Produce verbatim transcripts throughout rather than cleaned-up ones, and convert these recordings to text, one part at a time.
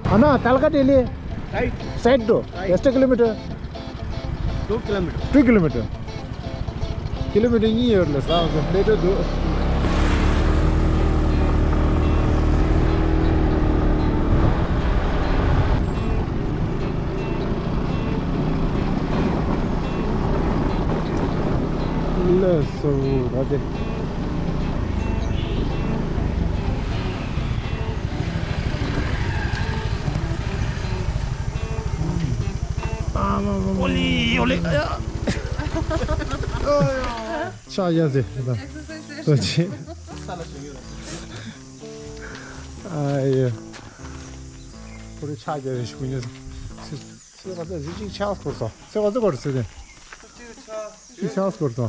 Ana, Talka Delhi. Right. Side to. Right. Just a kilometer. Two kilometer. Two kilometer. Kilometer གཉིས་ཡོད་ལ་ས་ལེ་ཏོ་འདུག་ལགས་སོ། ད་དེ། ཨ་མ་མ་མ། ཨོ་ལི་ཨོ་ལི། ཨ་ཡ། ཤ་ཡ་ཟེ། ད་ཅི། ཨ་ཡ། ཁོ་རེ་ཤ་ཡ་རེ་ཞུ་ཉེ། ཚེ་ག་ཚོད་རི་ཅིག་ཆགས་སྐོར་སོ། ཚེ་ག་ཚོད་སྐོར་ཚེ་དེ། ཅིག་ཆགས་སྐོར་སོ།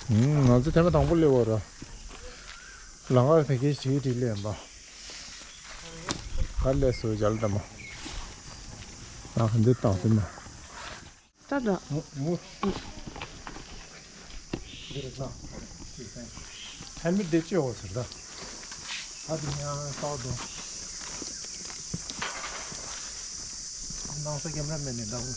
ང་ཚོ་ཐེངས་མ་དང་པོ་སླེབས་པ་ར། ལམ་ཁར་ཕ་གི་ཞིག་བྲིས་སླེབས་ཡིན་པ། ག་སླེབས་སོ་ཇལ་འདྲ་མ། ང་ག་འདི་བཏང་ཟིན་ན། ཏ་ཏ། འདི་རེད་ན། ཧེལ་མེད་དེ་ཅི་ཡོད་ཟེར་ད། ད་དེ་ཡང་བཏགས་འདུག་སྣང་ས་ཀེམ་ར་མེན་ནས་འདྲ་བོ།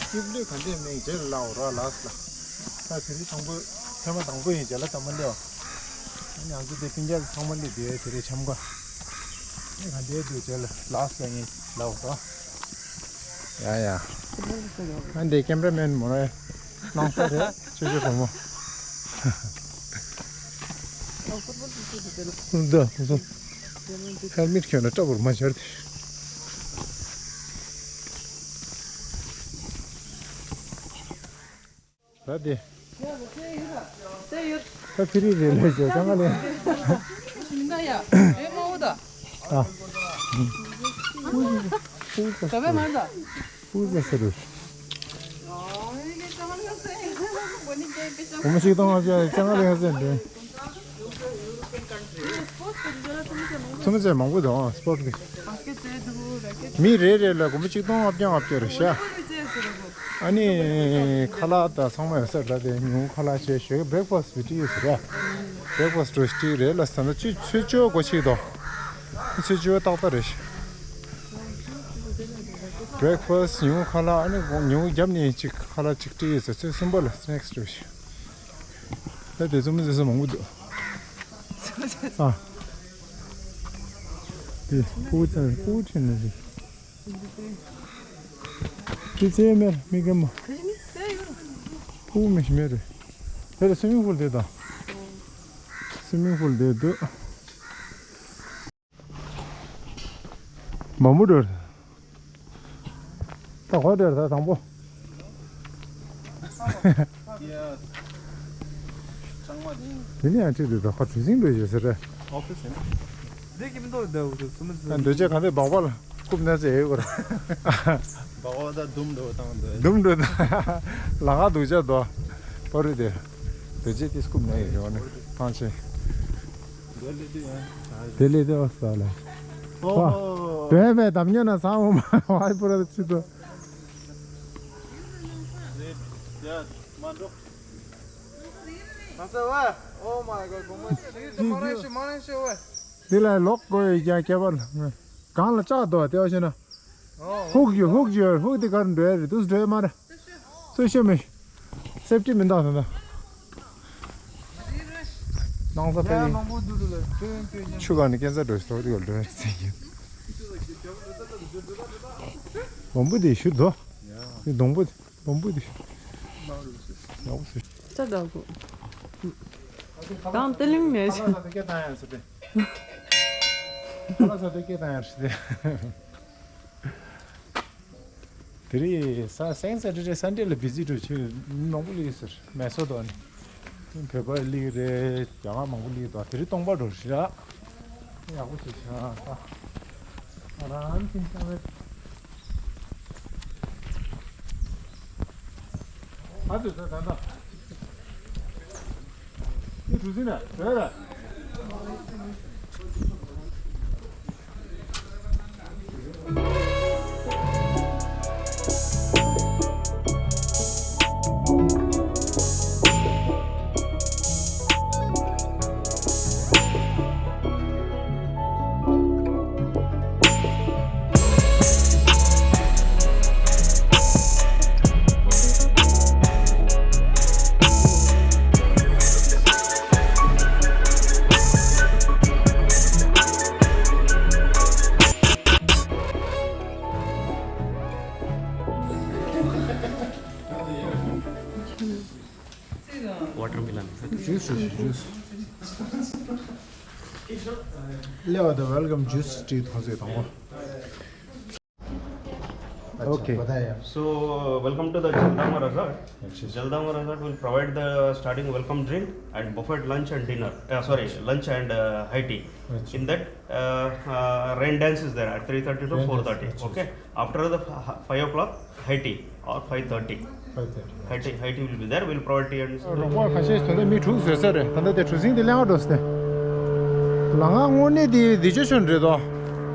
སྐྱིབས་ལུས་ག་འདྲས་མེད་རྗེས་ལ་ལའོ་ར་ལགས་ལ། ད་དེ་རིང་དང་པོ་ཐེངས་མ་དང་པོ་ཡིན་རྗེས་ལ་དང་པོ་སླེབས། ང་ཚོ་དེ་སྤུན་ཀྱག་ཚང་མ་སླེབས་དེ་དེ་རིང་འཆམ་ག་ག་འདྲས་འདུག་རྗེས་ལ་ལགས་ལ་ངས་ལའོ་ར། ཡ་ཡ། ཨ་འདི་ཀེམ་ར་མེན་མོ་རེད། སྣང་ས་རེད། ཆོས་ཆོས་བུ་མོ། འདི་ཁོ་ཚོ་ཧེལ་མེད་གྱོན་ན་སྐྲ་བོར་མ་ཤར་ཏེ། ད་དེ། ད་ཕི་རི་རེད་ལས་བྱས་ཙང་ང་ལས། མི་འདའ་ཡ། རེད་མ་འོ་ད། ཨ། ད་བས་མ་འདའ། Who is the solution? གོང་མ་ཆིག་སྟོང་ལྔ་བརྒྱ་ལྔ་ལས་ཟེར་འདི། ཚོ་མི་ཚེ་མང་པོ་འདུག་ཨང་སྤོར་གི། མི་རེ་རེ་ལ་གོང་མ་ཆིག་སྟོང་ལྔ་བརྒྱ་ལྔ་བརྒྱ་རེ་བཞག་ཨ་ནི་ཁ་ལག་དང་ཚང་མ་ཡོད་ས་རེད་དེ་ཉུང་ཁ་ལག་བྱས་ཞོགས་ཀས་བྷེ་རེག་ཕ་སི་ཊི་བི་ཊི་ཡོད་ས་རེད། བྷེ་རེག་ཕ་སི་ཊི་བི་ཊི་རེད་ལ་ས་ན་ཅི་ཚོད་ཅོ་གོ་ཆིག་དོ། ཚོད་ཅོ་ཏག་ཏག་རེད། བྷེ་རེག་ཕ་སི་ཊི་ཉུང་ཁ་ལག་ཨ་ནི་ཉུང་རྒྱབ་ནས་ཅིག་ཁ་ལག་ཅིག་སྤྲད་ཡོད་ས་ཚོད་གསུམ་པ་ལ་སི་ནེག་སི་སྤྲད་ཤག་ད་དེ་ཚོ་མི་ཟེར་ས་མང་པོ་འདུག་ཨ། དེ་ཕྲུ་གུ་ཚང་ཕྲུ་གུ་ཁྲིད་ནས་རེད། ཁྱི་ཚེ་མེར་མི་གེ་མོ། ཕྲུ་གུ་མི་ཤི་མེར་རེད། དེ་ལ་སུའི་མིང་ཕུལ་དེ་དང་། སུའི་མིང་ཕུལ་དེ་འདུག་མ་མོ་འགྲོ། ད་གོ་འགྲོ་ད་དང་པོ། དེ་ནས་ཡང་ཁྲིད་དུ་ད་ཁོ་གྲུ་གཟིངས་འགྲོ་ཞེས་ཟེར་རེད། འདི་གི་མི་འདུག་འདི་འདུག་ཚུལ་མི་ཟེར། འདོད་ཆེ་གང་དེ་སྦག་སྦག་ལ་རྐུབ་ན་ཟེར་ཡོད་གོ་ར། སྦག་སྦག་ད་དུམ་འགྲོ་བཏང་འདོད། དུམ་འགྲོ་ད། ལ་ཁ་འདུག་ཆ་དོ། པ་རུ་དེ། འདོད་ཆེ་དེ་རྐུབ་ན་ཡོད་རེད་བ་ནི་ཐང་ཆེ། དེ་ལས་དེ་བ་ས་ལ། ཨོ། བས་བས་དམ་ཉོ་ན་ས་འོ་མ་བ་ཡི་པུ་ར་ཚི་དོ། འདི་ལ་ལོག་དགོས་ཡོད་ཀྱང་ཁྱད་པར་གང་ལ་ལྕགས་དོ་དེ་བ་ཤེ་ན། ཧུག་ཡོད་ཧུག་ཡོད་ཧུག་དེ་གར་འགྲོ་ཡ་རེད་དུས་འགྲོ་ཡ་མ་རེད། སུ་ཤེས་མི། སེབ་ཊི་མི་འདང་ད་ད། སྣང་ས་ཕེ་ཡིན། ཆུ་གང་ནས་སྐྱེན་ས་འགྲོ་ཞིག་ཐོག་དེ་ག་འགྲོ་ཡ་རེད་ཟེར་གྱི། སྦོམ་པོ་དེ་ཞུ་དོ། དེ་སྡོང་པོ་དེ་སྦོམ་པོ་དེ་ཞུ། ཡག་པོ་ཟེར། ཙ་དག་གོ། གང་ཏི་ལིང་མེད་ཅིང་། ཁ་ལག་ཟ་དུས་སྐད་བཏང་ཡ་ཟེར་ཏེ། ཁ་ལག་ཟ་དུས་སྐད་བཏང་ཡ་ཟེར་ཏེ། དེ་རིང་ས་སེང་ས་ཏྲེ་ཏྲེ་སན་ཌེ་ལ་བི་ཟི་འགྲོ་ཆེ་མི་མང་པོ་སླེབས་ཟེར་མེ་སོ་དོ་ནི། བོད་པ་སླེབས་རེད་རྒྱ་གར་མང་པོ་སླེབས་དོ་དེ་རིང་སྟོང་པ་འགྲོ་རེད་ར། ཡག་པོ་ཞིག་ཤ་ས། རང་ཁྱིམ་ཚང་རེད། ཨ་དུ་ས་ད་ད། ཁྱེད་གྲུ་གཟིངས་ན་བྲོས་ར། Watermelon. Juice, juice. Leo, the welcome juice tea ཐོག་ཚད་དང་པོ། Okay. So, welcome to the Jaldama Resort. Jaldama Resort will provide the starting welcome drink and buffet lunch and dinner. Uh, sorry, lunch and uh, high tea. In that, uh, uh, rain dance is there at three thirty to four thirty. Okay. After the f- five o'clock, high tea or five thirty. High tea, high tea will be there. We'll provide tea and རོགས་པ་ཁ་ཤས་ད་ལྟ་མི་དྲུག་བཟོས་ས་རེད། ད་ལྟ་དེ་གྲུ་གཟིངས་དེ་ལེན་ག་འགྲོ་སྟེ། ལམ་ཁ་དངོས་གནས་དེ་འདི་ཆོ་ཆོ་རེད་དོ།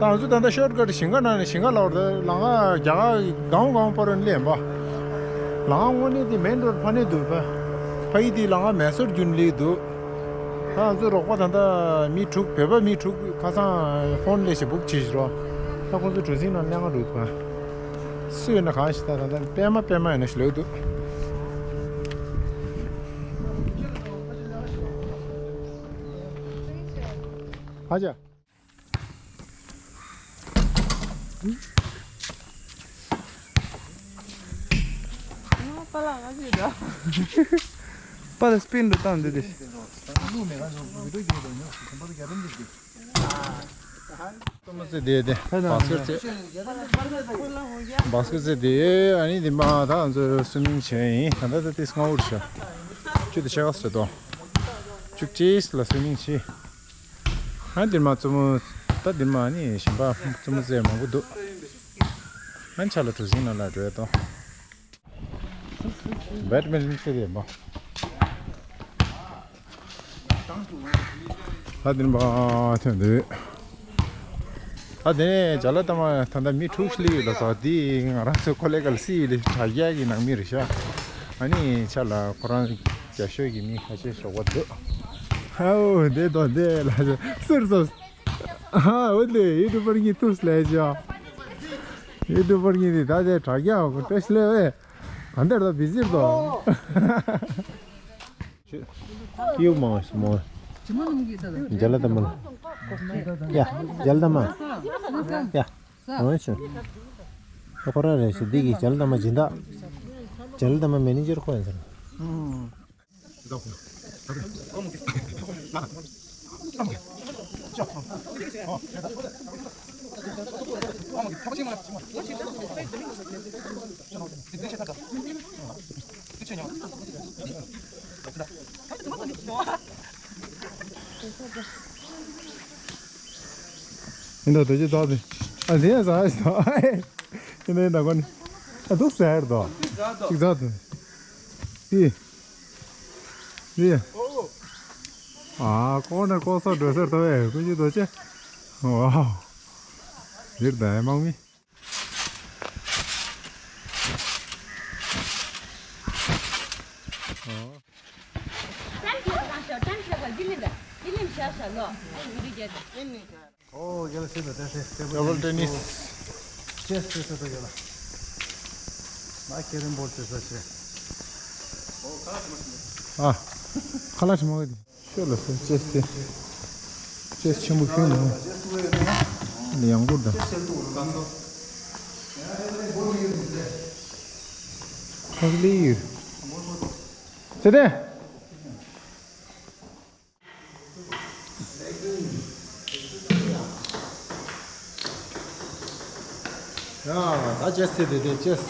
ད་ང་ཚོ་ད་ལྟ་ཤོར་ཀཊ་ཞིང་ཁ་ནང་ནས་ཞིང་ཁ་ལ་བར་དུ་ལམ་ཁ་རྒྱ་གར་སྒང་སྒང་བར་ལེན་པ། ལམ་ཁ་དངོས་གནས་དེ་མེན་རོཌ་ཕ་ནས་འདུག་པ། ཕ་ཡི་དེ་ལམ་ཁ་མེ་སོར་རྒྱུན་ལས་འདུག་ད་ང་ཚོ་རོགས་པ་ད་ལྟ་མི་དྲུག་བོད་པ་མི་དྲུག་ཁ་སང་ཕོན་ལས་ཞེ་སྦུག་བྱེད་ཤི་རོ། ད་ཁོང་ཚོ་གྲུ་གཟིངས་ནང་གླེང་ག་འགྲོ་གི་འདུག་པ། སུ་ཡིན་ན་གང་ཞིག་ད་ད་ད་པད་མ་པད་མ་ཡིན་ན་ཞིག་ལོས་འདུག་ཨ་ཅག་པ་ལ་སྤིན་དུ་བཏང་འདི་དེ། ཙུམ་ཙེ་དེ་དེ་བག་སྐར་ཙེ། བག་སྐར་ཙེ་དེ་ཨ་ནི་དེ་མ་ད་ང་ཚོ་སུ་མིང་བྱས་ཡིན། ད་ད་ད་དེ་སྔ་བོར་ཤ་ཅུ་དེ་ཤ་ག་སྲེ་དོ། ཅུ་ཅིས་ལ་སུ་མིང་བྱས། ཨ་འདིར་མ་ཙུམ་མོ། ད་འདིར་མ་ནི་ཞིམ་པ་ཙུམ་མོ་ཟས་མང་པོ་འདུག་ཨ་ཆ་ལ་གྲུ་གཟིངས་ནང་ལ་འགྲོ་ཡ་དང་། བེད་མིན་ཊོན་ཁེལ་ཡ་མ། ད་འདིར་མ་ཐོན་འདུག་ད་དེ་ནས་ཅ་ལག་ད་མ་ད་ལྟ་མི་དྲུག་སླེབས་ཡོད་ལ་ཟ། དེ་ང་རང་ཚོའི་ཀོ་ལེ་གལ་སི་ཡི་ལི་དྲ་རྒྱ་གི་ནང་མི་རེད་ཤག་ཨ་ནི་ཆ་ལ་ཁོ་རང་རྒྱ་ཤོད་ཀྱི་མི་ཁ་ཤས་ཞོགས་པ་འདུག་ཧའོ་དེ་དང་དེ་ལ་ཟུར་སོ། ཨ་འོ་དེ་ཡུ་ཊུབ་པར་གཉིས་ཐུགས་ལས་བྱ། ཡུ་ཊུབ་པར་གཉིས་དེ་ད་དེ་དྲ་རྒྱ་བཀྲ་ཤིས་ལེ་བས། ག་འདར་ད་བི་ཟིར་དོ། ཡུག་མང་སུ་མོ། རྒྱ་ལ་དམ་མོ། ཡ་རྒྱ་ལ་དམ་མ། ཡ། འོ་ཆུ། ཁོ་ར་རེ་ཞིག་འདི་གི་རྒྱ་ལ་དམ་མ་སྦྱིན་བདག་རྒྱ་ལ་དམ་མ་མེ་ནེ་ཇར་ཁོ་ཡིན་ཟེར། ཡིན་ད་དོ་ཅི་ཙག་དེ། ཨ་ཟེ་ཡ་ཟ་ཡ་ཟ། ཡིན་ད་ཡིན་ད་གོ་ནི། ཨ་དུག་ཟ་ཡར་དོ། ཅིག་ཟ་དོ། ཨི། ཨི། ཨ་ཀོ་ནེ་ཀོ་སོ་འགྲོ་སར་དོ་བས་ཀུན་གྱི་དོ་ཅེ། ཝའོ། འདིར་ད་ཡ་དམག་མི། ཨོ། ཨོ་རྒྱལ་སྲིད་ལ་བཀྲ་ཤིས་བདེ་པོ། ཊེ་བལ་ཊེ་ནིས། ཅེས་ཟེར་ས་དོ་རྒྱལ། ང་ཁེ་རིམ་བོར་ཟེར་ས་ཆེ། ཨ། ཁ་ལག་ཆེན་མོ་གི་ཤོ་ལ་སོ་ཅེས་ཏེ། ཅེས་ཆེན་པོ་ཁྱོད་ནང་ལ་ཡང་བོར་དང་། ཁག་ལི་ཡོད། ཟེར་ཏེ། ཡ། ད་ཅེས་ཟེར་དེ་དེ་ཅེས།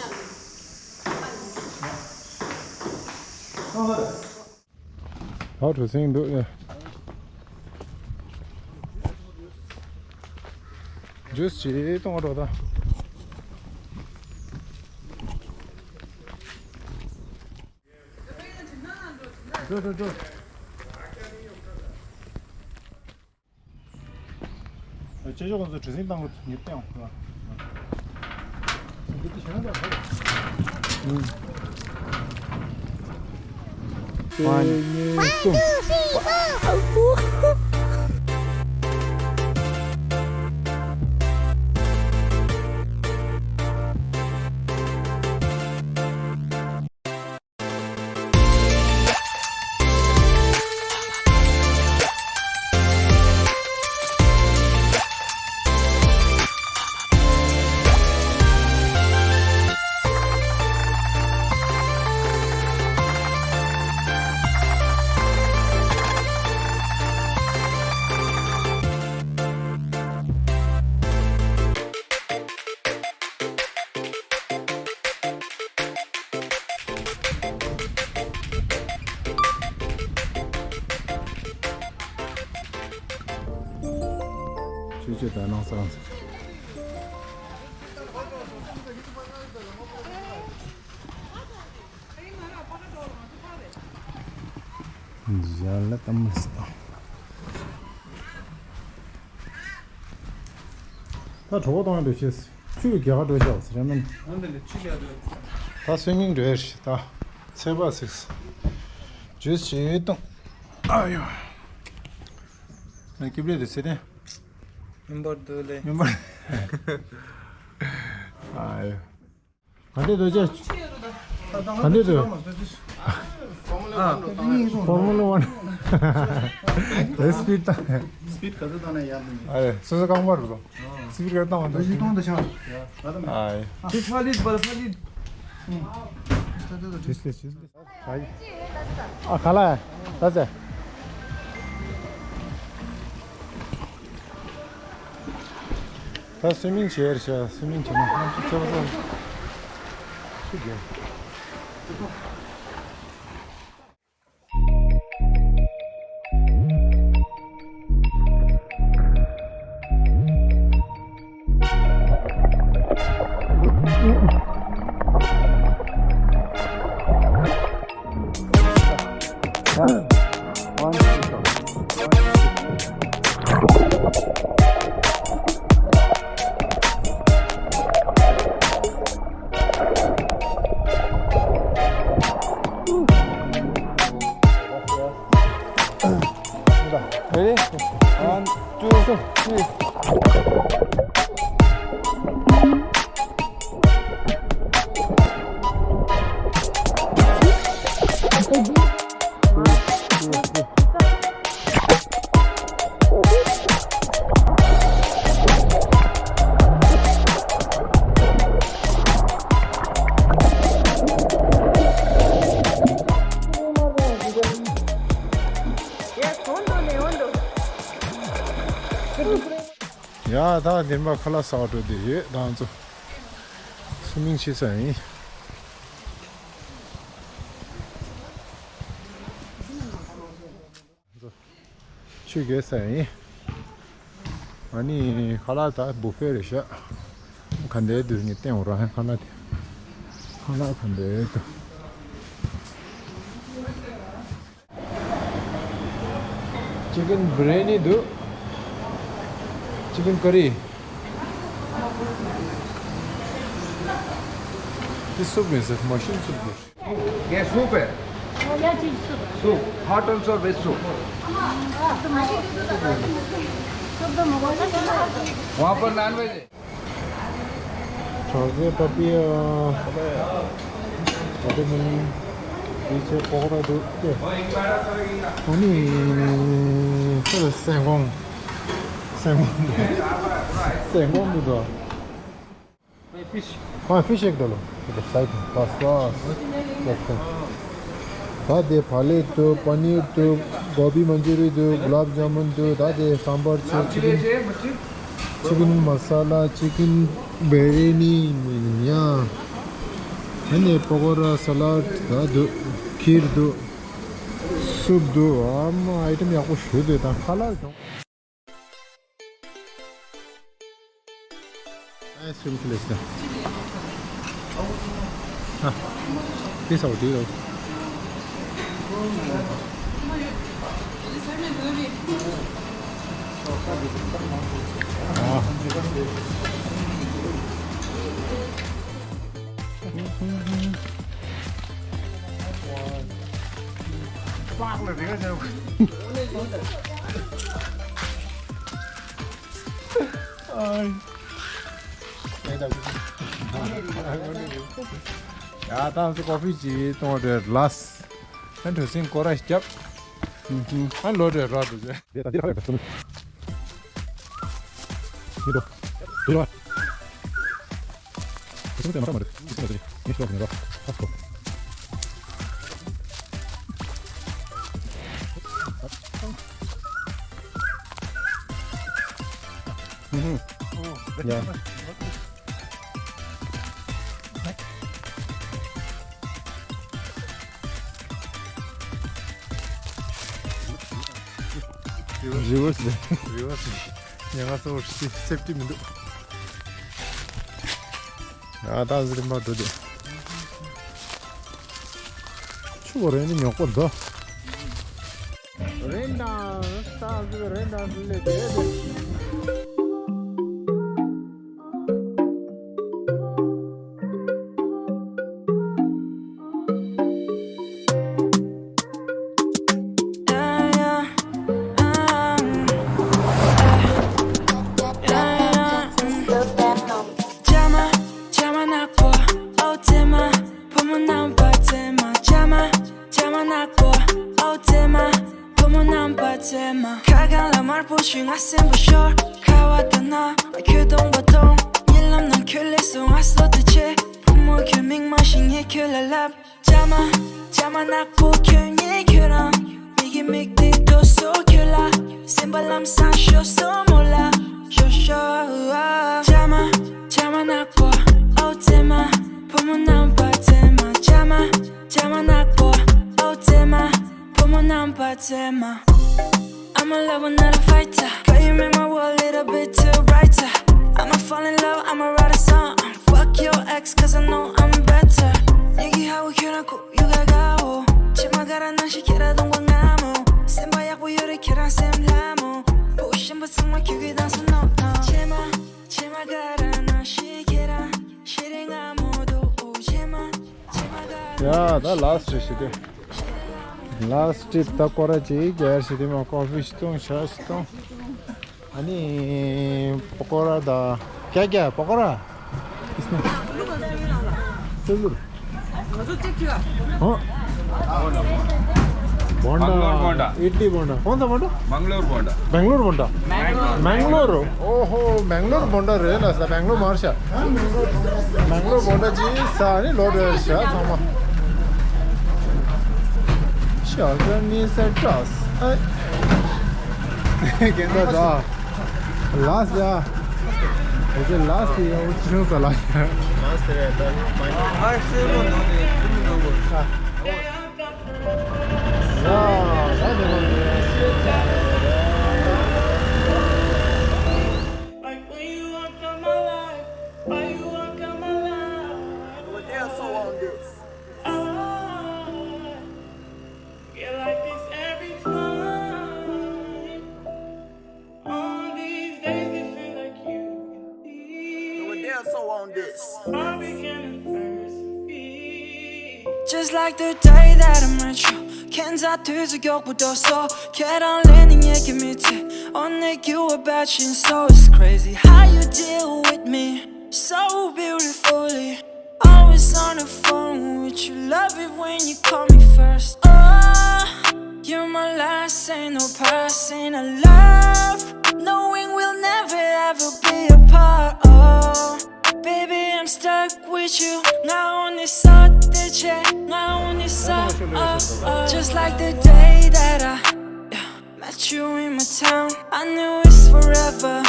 ད་གྲུ་གཟིངས་འདུག་ཡ། ཇུས་ཅིག་གཏོང་རོགས་ད། འགྲོ་འགྲོ་འགྲོ། ཅེ་ཅོ་ཁོང་ཚོ་གྲུ་གཟིངས་བཏང་གི་ཉེར་བརྒྱད་ཡོང་། འདི་དེ་གཞན་དག་གཉིས་གསུམ། ཅེས་ད་ནང་སང་། ཡ་ལ་ད་མི་སྲིད། ད་གྲོད་ཁོག་གཏོང་ཡ་འགྲོ་ཤེས། ཆུ་རྒྱག་ག་འགྲོ་ཤག་ཟེར་མིན། འོན་ཏེ་ལས་ཆུ་རྒྱག་འགྲོ། ད་སུའི་མིང་འགྲོ་ཡ་རེད། ད་ཚེ་བ་སིགས། ཇུས་བྱེད་གཏོང་། ཨ་ཡོ། ང་སྐྱིབ་ལས་དུ་ཚེ་ཏན། མིན་པར་དུ་ལས། མིན་པར། ཨ་ཡོ། ག་འདྲས་འདུག་ཅེ། ག་འདྲས་འདུག་ཕོར་མུ་ལ་ཝན། ཨེ་སི་པི་ཌི་དང་། སི་པི་ཌི་ག་ཚོད་བཏང་ན་ཡག་འདུག་ཨ་རེ། སོ་སོ་རྐང་པ་རུ་དང་། སི་པི་ཌི་ག་བཏང་བ་འདུག་ཨ་ཡེ། ཕ་ལིད་པ་ཕ་ལིད། ཨ་ག་ལ། ད་ཚེ། ད་སུའི་མིང་བྱེད་ཡར་བྱ། སུའི་མིང་བྱེད་ན་ང་ཚོ་ཚོད་པ་ཚོད། ཤི་རྒྱལ། Ready? One, two, three. ཡ་ད་འདིར་མ་ཁ་ལག་ཟ་བ་འགྲོ་བསྡད་ཡོད། ད་ང་ཚོ་སུའི་མིང་བྱེད་ས་ཡིན། ཆུ་རྒྱག་ས་ཡིན། ཨ་ནི་ཁ་ལག་ད་བུ་ཕེ་རེད་ཤག་ག་འདྲས་འདུག་ངས་བསྟན་འོ་རང་ཁ་ལག་དེ། ཁ་ལག་ག་འདྲས་འདུག་ཅི་ཀན་བི་རི་ཡ་ནི་འདུག་ཅི་ཀན་ཀ་རི། འདི་སུབ་མིན་ཟེར། མ་ཤིན་སུབ་འདུག ये सूप है। Soup. Hot also veg soup। वहाँ पर non veg है। ཁྲག་རྩའི་པ་པི་ཡ། ཝ་ཊར་མེ་ལོན། དེའི་ཕྱིར་པོ་ཀོ་ར་འདུག་སྟེ། ཨ་ནི་ཁོ་ལ་སེང་གོང་། སེང་གོང་འདུག་སེང་གོང་འདུག་དོ། ཕི་ཤི། ཨ་ཕི་ཤི་ཞིག་འདུག་ལོ། སའི་ཌི་ལ། ལགས་ལགས། ལགས་ལགས། ད་དེ་བག་ལེབ་འདུག་པ་ནིར་འདུག་གོ་བི་མན་ཇུ་རི་འདུག་གུ་ལབ་ཇ་མུན་འདུག་ད་དེ་སམ་བར་ཆེ། ཅི་ཀན། ཅི་ཀན་མ་ས་ལ། ཅི་ཀན་བི་རི་ཡ་ནི་མིན་ཡ། ཨ་ནི་པ་ཀོ་ར། ས་ལཌ་ད་འདུག་ཁིར་འདུག་སུབ་འདུག་ཨ་མ་ཨའི་ཊམ་ཡག་པོ་ཞེ་པོ་འདུག་ད་ཁ་ལག་གྱོང་། Ice cream place. Ah, this out here. Ah. ཡ་ད་ང་ཚོ་ཀོ་ཕི་ཅིག་གཏོང་རེད་ལགས། ཨ་འགྲོ་སེང་སྐོར་ར་རྒྱབ། ཨ་ལོ་རེ་ར་འགྲོ་རེད། ཡ། རི་ཝར་སི་རེད། རི་ཝར་སི། ཉེན་ཁ་གཙོ་བོ་ཞིག་སེབ་ཊི་མི་འདུག་ཨ་ད་ཟི་རིམ་པ་འགྲོ་དེ། ཆུ་བོ་རེ་ནི་ཉོག་པོ་འདུག་རེན་ཌན་སི་ད་ཟི་རེན་ཌན་སི་ལེ་དེ་དེ། ཁ་གང་ལ་དམར་པོ་ཞིག་ང་སེམས་པ་ཤོར། ཁ་བ་དང་ན་ཁྱོད་གདོང་པ་མཐོང་། གཉིད་ལམ་ནང་ཁྱོད་སླེབས་སོང་ང་སོ་དེ་ཆེ། བུ་མོ་ཁྱོད་མིག་མ་ཞིག་ངས་ཁྱོད་ལ་ལབ། ཅ་མ་ཅ་མ་ནག་པོ་ཁྱོད་ངས་ཁྱོད་རང་། མིག་གི་མིག་དེ་འགྲོ་སོ་ཁྱོད་ལ། སེམས་པ་ལམ་སང་ཤོར་སོ་མོ་ལ། ཤོར་ཤོར། ཅ་མ་ཅ་མ་ནག་པོ་ཨོ་ཙེ་མ། བུ་མོ་རྣམ་པ་ཙེ་མ། ཅ་མ་ཅ་མ་ནག་པོ་ཨོ་ཙེ་མ། བུ་མོ་རྣམ་པ་ཙེ་མ། I'm a lover, not a fighter. Girl, you make my world a little bit too brighter. I'ma fall in love, I'ma write a song. Fuck your ex, cause I know I'm better. 얘기하고 켜놓고 You got go. ཕྱི་མ་ག་ར་ནང་བཞིན་ཁྱེད་རང་གདོང་པ་སྔ་མོ། སེམས་པ་ཡག་པོ་ཡོད་རེད་ཁྱེད་རང་སེམས་ལྷ་མོ། བུ་གཞན་པ་ཚང་མ་ཁྱོད་ཀྱི་དང་སུ་ནོ་ནོ། ཕྱི་མ་ཕྱི་མ་ག་ར་ནང་བཞིན་ཁྱེད་རང་ཤེས་རེད་སྔ་མོ་དོ་འོ། ཕྱི་མ་ཕྱི་མ་ག་ར། ཡ་ད་ལཱ་སི་ཊི་རེད་ཤི་དེ། ལཱ་སི་ཊི་རེད་ད་སྐོར་ར་ཅིག་རྒྱལ་ཤི་དེ་མ་ཀོ་ཕི་ཞིག་བཏུང་ཤ་ཞིག་བཏུང་། ཨ་ནི་པ་ཀོ་ར་དང་། क्या क्या पकौड़ा? इसमें तंदूर। हाँ। बोंडा। मंगलोर बोंडा। इडली बोंडा। कौन सा बोंडा? मंगलोर बोंडा। बेंगलोर बोंडा। मैंगलोर। ओहो, मैंगलोर बोंडा रे ना, सा मैंगलोर मार्शा। मैंगलोर बोंडा जी, सा नहीं लोड रे शा, सामा। शागनी से टॉस। हाय। कैसा था? लास्ट या। मुझे लास्ट या, वो क्यों था लास्ट या? लास्ट रहता है। हाँ। Like when you walked out my life, why you walked out my life? Well, damn, so on this. I get like this every time. On these days, it feel like you can see. Well, damn, so on this. I'll be getting thirsty. Just like the day that I met you. ཁྱེད་ཚ་དུས་ཚོད་མགྱོགས་པོ་འགྲོ་སོང་། ཁྱེད་རང་ལས་ནི་ངེད་ཀྱི་མི་ཚེ། Only you are batching, so it's crazy how you deal with me so beautifully. Always on the phone with you, love it when you call me first. Oh, you're my last, ain't no passing. I love knowing we'll never ever be apart. Oh, baby, I'm stuck with you. ང་འོ་ནི་ས་དེ་ཆེ། ང་འོ་ནི་ས། Oh, oh. Just like the day that I, yeah, met you in my town. I knew it's forever,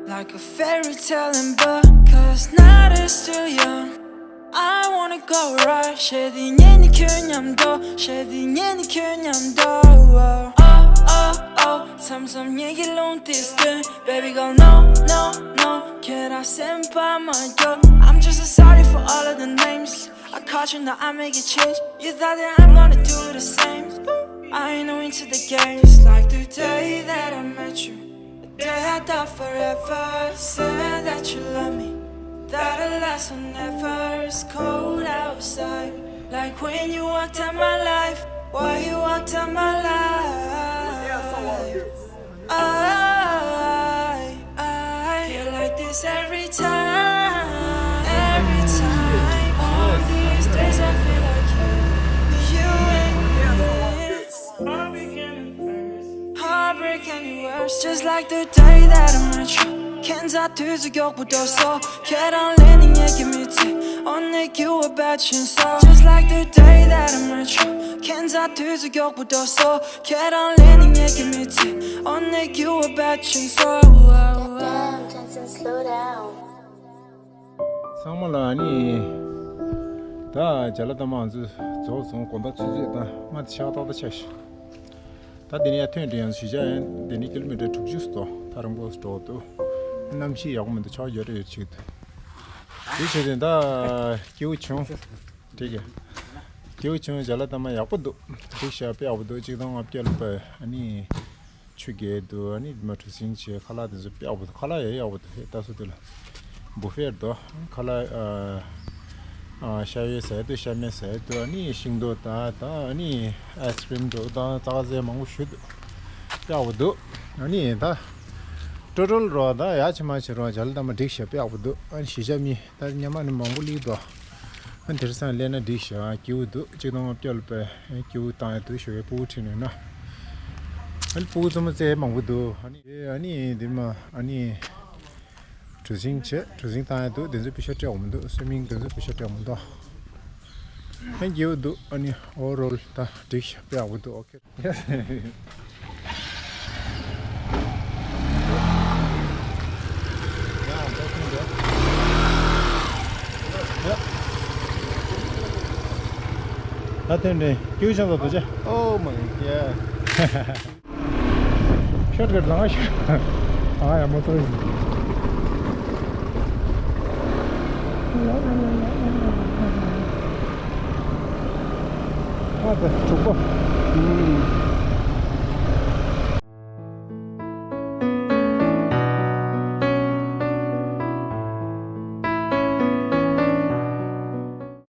like a fairy tale in book. Cause night is still young. I wanna go right. ཞེས་དེ་ཉིད་ནི་ཁྱོད་མཉམ་དུ། ཞེས་དེ་ཉིད་ནི་ཁྱོད་མཉམ་དུ། Oh, oh, oh. མཚམས་མཚམས་ངེད་ཀྱི་རླུང་དེ་སྟོན། Baby girl, no, no, no. ཁྱེད་རང་སེམས་པ་མ་སྐྱོ། I'm just sorry for all of the names I called you, now I make a change. You thought that I'm gonna do the same. I ain't no into the games like the day that I met you. Day I thought forever, said that you love me. Thought it last forever, it's cold outside. Like when you walked out my life, why you walked out my life? I, I feel like this every time, every time. All these days I feel like you, you ain't it. Heartbreak and the worst, just like the day that I met you. ཁྱེད་ཚ་དུས་ཚོད་མགྱོགས་པོ་འགྲོ་སོང་། ཁྱེད་རང་ལས་ནི་ངེད་ཀྱི་མི་ཚེ། Only you are batching, so just like the day that I met you. ཁྱེད་ཚ་དུས་ཚོད་མགྱོགས་པོ་འགྲོ་སོང་། ཁྱེད་རང་ལས་ནི་ངེད་ཀྱི་མི་ཚེ། Only you are batching, so. Damn, Jensen, slow down. ཚང་མ་ལ་ཨ་ནི། ད་ཇ་ལ་ད་མ་ང་ཚོ་རྫོགས་སོང་། དགོང་དག་ཆུ་ཚོད་ད་ལྔ་དེ་ཆགས་ཏག་ཏག་ཆགས་ཤག་ད་དེ་ནས་ཡར་ཐོན་དུས་ཡང་གཞིས་ཆགས་ཡང་དེ་ནས་ཀི་ལོ་མི་ཊར་དྲུག་ཅུ་སོ། ད་ ད་རང་པོ་སྤྲོ་འདུག་གནམ་གཤིས་ཡག་པོ་མི་འདུག་ཆར་ཡོད་རེ་ཡོད་ཅིག་འདུག་དེ་བྱས་ཏེ་ད་སྐྱིད་པོ་བྱུང་། འགྲིག་གི་སྐྱིད་པོ་བྱུང་། ཇ་ལ་ད་མ་ཡག་པོ་འདུག་འགྲིག་ཤག་དཔེ་ཡག་པོ་འདུག་གཅིག་སྟོང་ལྔ་བརྒྱ་ལ་པ་ཨ་ནི། ཆུ་རྐྱལ་འདུག་ཨ་ནི་མ་གྲུ་གཟིངས་བྱས། ཁ་ལག་དེ་ཚོ་དཔེ་ཡག་པོ་འདུག་ཁ་ལག་ཡ་ཡག་པོ་འདུག་ཧེ་ལྟ་སོ་དེ་ལ་བུ་ཧྥེ་འདུག་ཁ་ལག་ཨ་ཨ་ཤ་ཡོས་ཟ་ཡ་འདུག་ཤ་མེད་ཟ་ཡ་འདུག་ཨ་ནི་ཤིང་ཏོག་དང་ད་ཨ་ནི་ཨའི་སི་ཀྲིམ་འདུག་དང་ཙག་ཙེ་མང་པོ་ཞིག་འདུག་དཔེ་ཡག་པོ་འདུག་ཨ་ནི་ད་ཀྲོ་ཀྲོལ་རོགས་ད་ཡ་ཆེ་མ་ཆེ་རོགས་ཇ་ལ་ད་མ་འགྲིག་ཤག་དཔེ་ཡག་པོ་འདུག་ཨ་ནི་གཞིས་ཆགས་མི་ད་ཉི་མ་ནི་མང་པོ་སླེབས་འདུག་ཨ་དེང་སང་སླེབས་ན་འགྲིག་ཤག་སྐྱིད་པོ་འདུག་གཅིག་སྟོང་ལྔ་བརྒྱ་ལ་པ་སྐྱིད་པོ་བཏང་ཡ་འདུག་ཞོགས་པའི་སྤུ་གུ་ཁྲིད་ནས་ན། ཨ་ནི་སྤུ་གུ་ཚང་མ་རྩེད་མང་པོ་འདུག་ཨ་ནི་ཨ་ནི་འདི་མ་ཨ་ནི་གྲུ་གཟིངས་བྱས་གྲུ་གཟིངས་བཏང་ཡ་འདུག་དེ་ཚོ་པེ་ཤ་སྤྲད་འོང་མི་འདུག་སུའི་མིང་དེ་ཚོ་པེ་ཤ་སྤྲད་འོང་མི་འདུག་ཨ་སྐྱིད་པོ་འདུག་ཨ་ནི་ཨོ་ཝར་ཨོལ་ད་འགྲིག་ཤག་དཔེ་ཡག་པོ་འདུག་ཨོ་ཁེ། ད་ཐོན་འདྲེ་ཀྱུ་ཤང་ལ་དོ་ཅེ། Oh my god. ཤོར་གི་ལང་ཤོར། ཨ་ཡ་མོ་ཏོ། ཨ་ད་གྲུག་པ། ཨུམ།